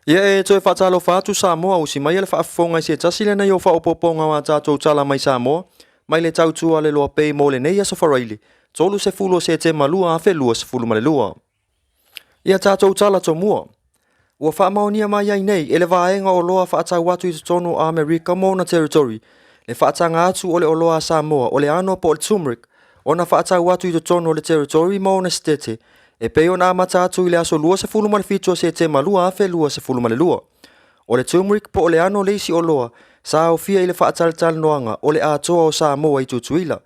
Ia e toe faatalofa atu Samoa, usi mai le faafofoga i se tasi lenei o faaopoopoga o a tatou tala mai Samoa, mai le tautua a le Loa Pei mo lenei aso Faraile, 30 o Setema 2022. Ia tatou tala tomua. Ua faamaonia mai ai nei e le vaega o oloa faatau atu i totonu o Amerika ma ona territory le faataga atu o le oloa a Samoa o le ano po o le turmeric ona faatau atu i totonu o le territory ma ona sitete e pei ona amata atu i le aso 27 o Setema 2022. O le turmeric po o le ano le isi oloa sa aofia i le faatalatalanoaga o le atoa o Samoa i Tutuila,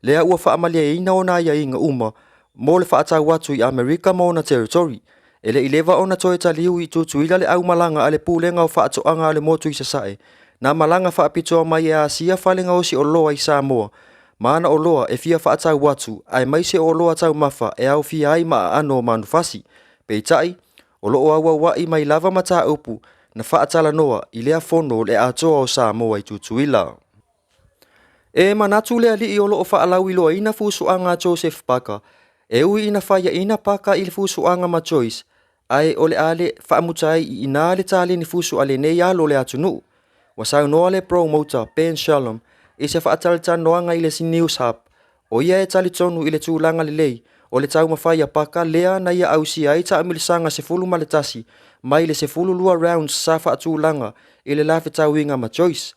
lea ua faamalieina ona aiaiga uma mo le faatau atu i Amerika ma ona territory. E le i leva ona toe taliu i Tutuila le aumalaga a le Pulega o Faatoaga a le Motu i Sasae, na malaga faapitoa mai e asia fale gaosi oloa i Samoa, ma ana oloa e fia faatau atu, aemaise o oloa taumafa e aofia ai ma aano o manufasi. Peitai, o lo o auauai mai lava mataupu na faatalanoa i lea fono o le atoa o Samoa i Tutuila. E manatu le alii o lo o faalauiloaina fusuaga a Joseph Parker, e ui ina faiaina Parker i le fusuaga ma Joyce, ae o le a le faamuta ai i ina le taleni fusu a lenei alo o le atunuu. Ua saunoa le promoter Ben Shalom i se faatalatalanoaga i le News Hub, o ia e talitonu i le tulaga lelei o le taumafai a Parker lea na ia ausia ai taamilosaga 11 mai le 12 rounds sa faatulaga i le la fetauiga ma Joyce,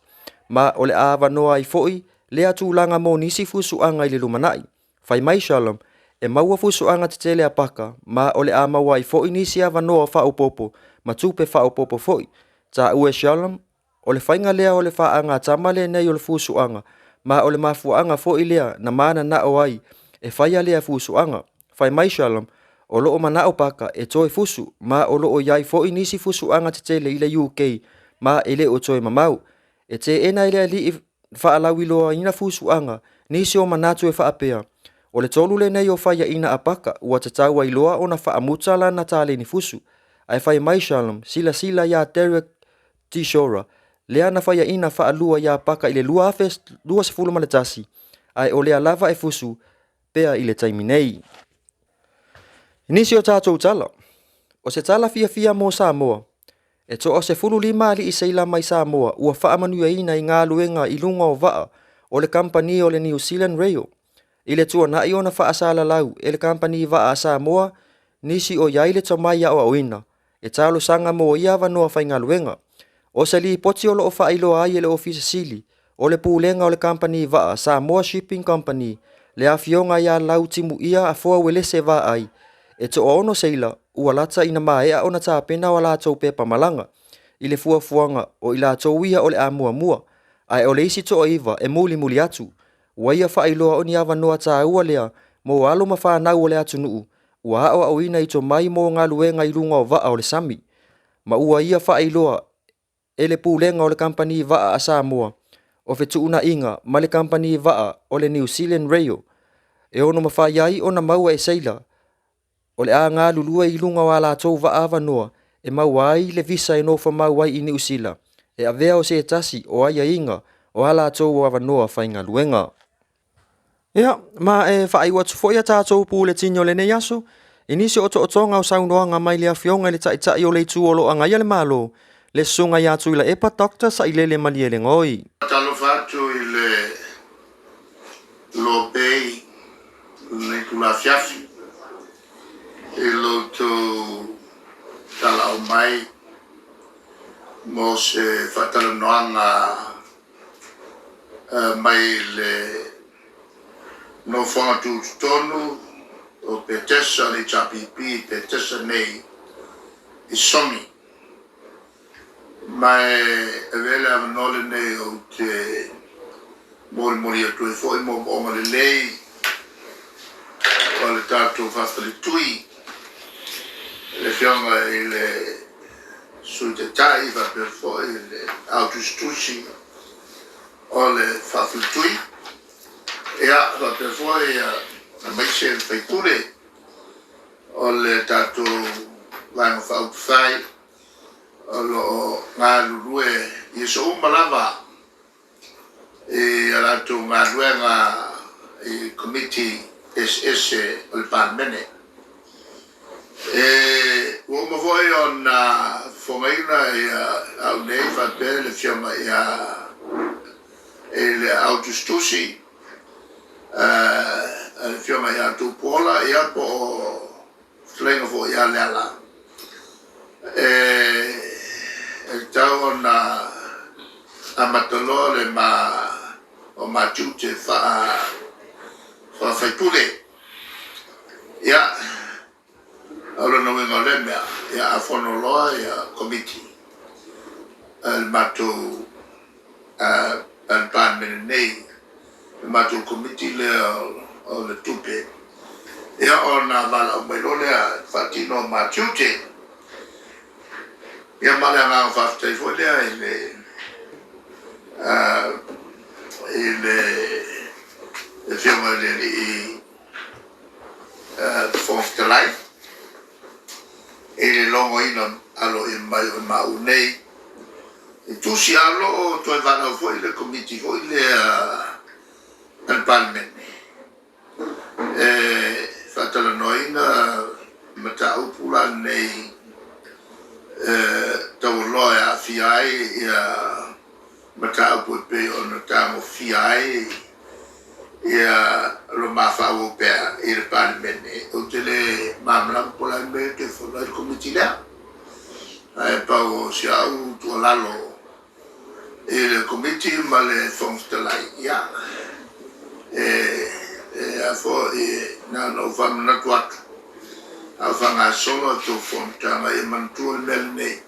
ma o le a avanoa ai foi lea tulaga mo nisi fusuaga i le lumanai. Fai mai Shalom, e maua fusuaga tetele a Parker, ma o le a maua ai foi nisi avanoa faaopoopo ma tupe faaopoopo foi. Taua e Shalom, o le faiga lea o le faagatama lenei o le fusuaga, ma o le mafuaaga foi lea na mananao ai e faia lea fusuaga. Fai mai Shalom, o lo o manao Parker e toe fusu, ma o lo o i ai foi nisi fusuaga tetele i le UK, ma e le o toe mamao. E teena e le alii faalauiloaina fusuaga nisi o manatu e faapea, o le tolu lenei o faiaina a Parker ua tatau ai loa ona faamuta lana taleni fusu. Ae fai mai Shalom, silasila iā Derek Chisora, lea na faiaina faalua iā Parker i le 2021, ae o lea lava e fusu pea i le taimi nei. Nisi o tatou tala. O se tala fiafia mo Samoa, e toa 15 alii seila mai Samoa ua faamanuiaina i galuega i luga o vaa o le kamupani o le New Zealand Rail. I le tuanai ona faasalalau e le kamupani vaa a Samoa nisi o i ai le tomai aoaoina e talosaga mo ia avanoa faigaluega. O se lipoti o lo o faailoa ai e le Ofisa Sili o le Pulega o le kamupani vaa Samoa Shipping Company le afioga ia Lau Timuia Afoa Uelese Vaai, e toaono seila ua lata ina maea ona tapena o a latou pepa malaga i le fuafuaga o i latou ia o le a muamua, ae o le isi toaiva e mulimuli atu. Ua ia faailoa o ni avanoa taua lea mo alo ma fanau o le atunuu ua aoaoina i tomai mo galuega i luga o vaa o le sami, ma ua ia faailoa e le Pulega o le Kamupani Vaa a Samoa o fetuunaiga ma le Kamupani Vaa o le New Zealand Rail e ono mafai ai ona maua e seila o le a galulue i luga o a latou vaa avanoa e maua ai le visa e nofomau ai i Niu Sila e avea o se tasi o aiaiga o a latou avanoa faigaluega. Ia, ma e faaiu atu foi a tatou puletini o lenei aso i nisi o otootoga o saunoaga mai le Afioga i le Taitai o le Itu o lo o agaia le Malo, le Susuga ia Tuilaepa Doctor Sailele Malielegaoi. Faatalofa atu i le Lopei i lenei itula afiafi i lo outou talao mai mo se faatalanoaga mai le nofoaga tutotonu o Petesa, le HRPP i Petesa nei i Sogi. Ma e avea le avanoa lenei ou te molimoli atu ai foi moomooga lelei o le tatou faafaletui i le Afioga i le Sui Taitai faapea foi le Ao Tusitusi o le Faafaletui, ia faapea foi aemaise le sui usufono o le tatou Vaega Faaupufai o lo o galulue i aso uma lava i a latou galuega i Komiti eseese o le Palemene. E ua uma foi ona faafofogaina au nei faapea le Afioga ia i le Au Tusitusi, le Afioga ia Tupuola, ia po o fetalaiga foi ia Leala, e tatau ona amata loa le ma o ma tiute faa-faipule. Ia, o lona uiga o lea mea, ia a fono loa ia Komiti a le matou a le Palemene nei, le matou Komiti lea o le Tupe, ia ona valaau mai loa lea e faatino ma tiute. Ia ma le agaga faafetai foi lea i le i le Afioga i le Alii Fofoga Fetalai i le logoina aloaia mai o maua nei. I tusi alo o toe valaau foi le Komiti foi lea a le Palemene e faatalanoaina mataupu la lenei taualoa e aafia ai ia mataupu e pei ona tagofia ai ia lo ma faaauau pea i le Palemene. Ou te le malamalama po o le a le mea e toe fono ai le Komiti lea. Ae pau o si au tuualalo i le Komiti ma le Fofoga Fetalai, ia, e a foi na ona ou faamanatu atu, a o faagasolo a outou fonotaga, ia manatua le mea lenei,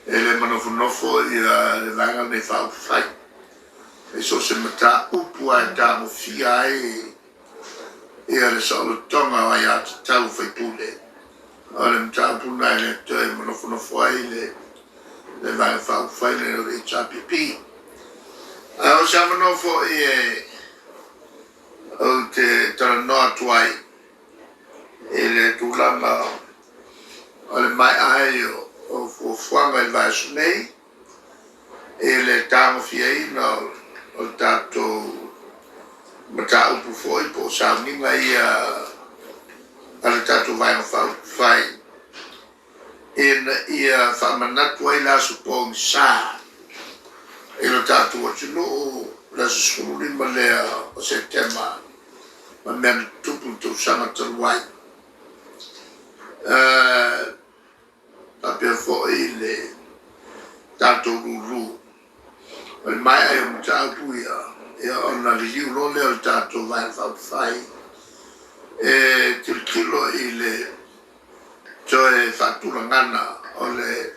e le manofonofo ia le vaega lenei faaupufai. E so o se mataupu lava e tagofia ai ia le saolotoga o aiatatau faipule, o le mataupu lena e le toe manofonofo ai le Vaega Faaupufai lenei o le HRPP. A o se avanoa foi e ou te talanoa atu ai i le tulaga o le maea ai o fuafuaga i le vaiaso nei i le tagofiaina o le tatou mataupu foi po o sauniga ia a le tatou Vaega Faaupufai ina ia faamanatu ai le aso pogisa i lo tatou atunuu, le aso 15 lea o Setema, ma mea na tutupu i le tausaga talu ai. Faapea foi le tatou lulu o le maea ai o mataupu ia, ia ona liliu loa lea o le tatou Vaega Faaupufai e tilotilo i le toe faatulagana o le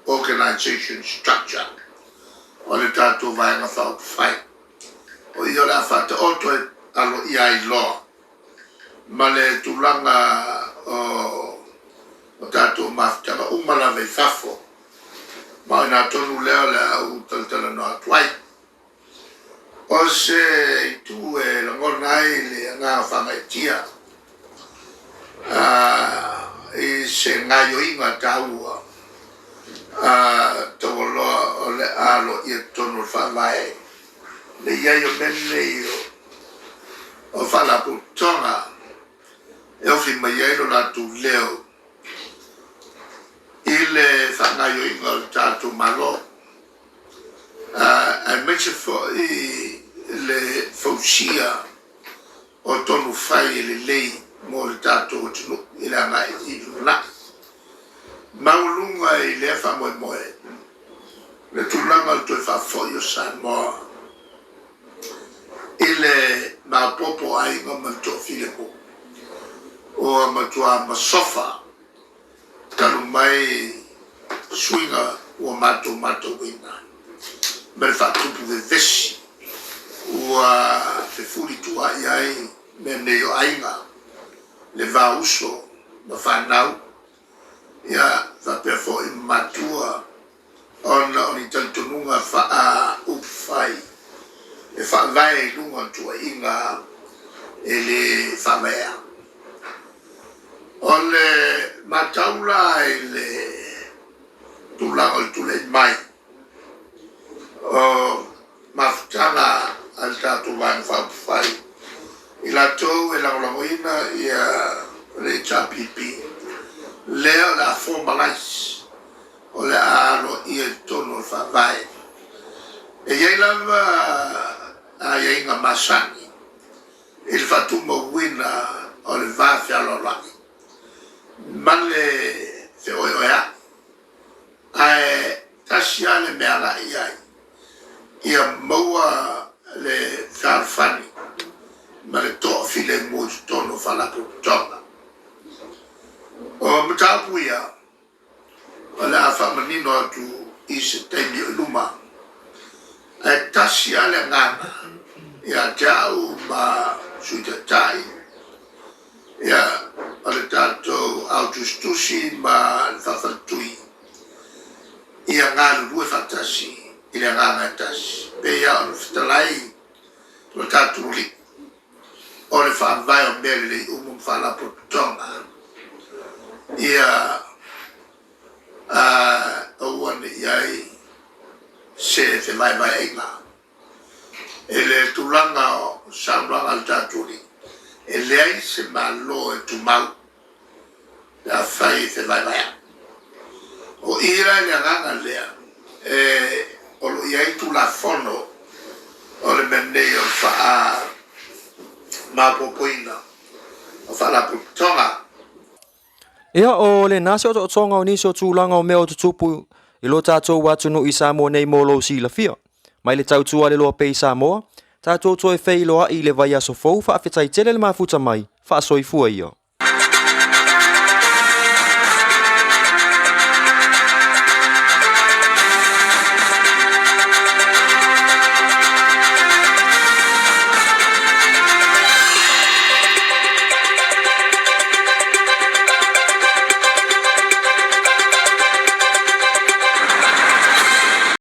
organization structure o le tatou Vaega Faaupufai. O i o le a faataoto e aloaia ai loa ma le tulaga o tatou mafutaga uma lava i fafo, ma o i ina tonu lea o le a ou talatalanoa atu ai. O se itu e lagona ai le agaga faagaeetia i se gaoioiga taua taualoa o le a aloaia totonu o le Faavae le i ai o mea nei o faalapotopotoga e ofi mai ai lo latou leo i le faagaoioiga o le tatou Malo, aemaise foi le fausia o tonu fai e lelei mo le tatou atunuu i le agai i lumanai. Maualuga i lea faamoemoe le tulaga o le toe faafoi o Samoa i le maopoopo o aiga ma le toafilemu ua matua masofa talu mai suiga ua matou matauina ma le faatupu vevesi ua fefulituaai ai mea nei o aiga, le va uso ma fanau, ia faapea foi ma matua, ona o ni talitonuga faa-upufai e faavae i luga o tuuaiga e le faavaea. O le matau la i le tulaga o le tulai mai o mafutaga a le tatou Vaega Faaupufai i latou e lagolagoina ia le HRPP, lea o le a formalize. O le a aloaia i totonu o le Faavae. E i ai lava aiaiga masani i le faatumauina o le va fealoaloai ma le feoeoea'i, ae tasi lava le mea e agai i ai, ia maua le fealofani ma le toafilemu i totonu o Faalapotopotoga. O mataupu ia o le a faamanino atu i se taimi o i luma, ae tasi lava le agaga ia te au ma Sui Taitai, ia, o le tatou au tusitusi ma le faafaletui, ia galulue faatasi i le agaga e tasi. E pei lava ona fetalai lo tatou Alii, o le faavae o mea lelei uma ma faalapotopotoga, ia aua ne i i ai se fevaevaeaiga i le tulaga o saunoaga a le tatou Alii, e leai se Malo e tumau pe afai e fevaevaeai. O i la i le agaga lea, o lo o i ai Tulafono o le mea nei o le faamaopoopoina o Faalapotopotoga. Ia, o lena se otootoga o nisi o tulaga o mea o tutupu i lo tatou atunuu i Samoa nei mo lou silafia. Mai le tautua a le Loa Pei Samoa, tatou toe feiloai i le vaiaso fou, faafetai tele le mafuta mai, faasoifua ia.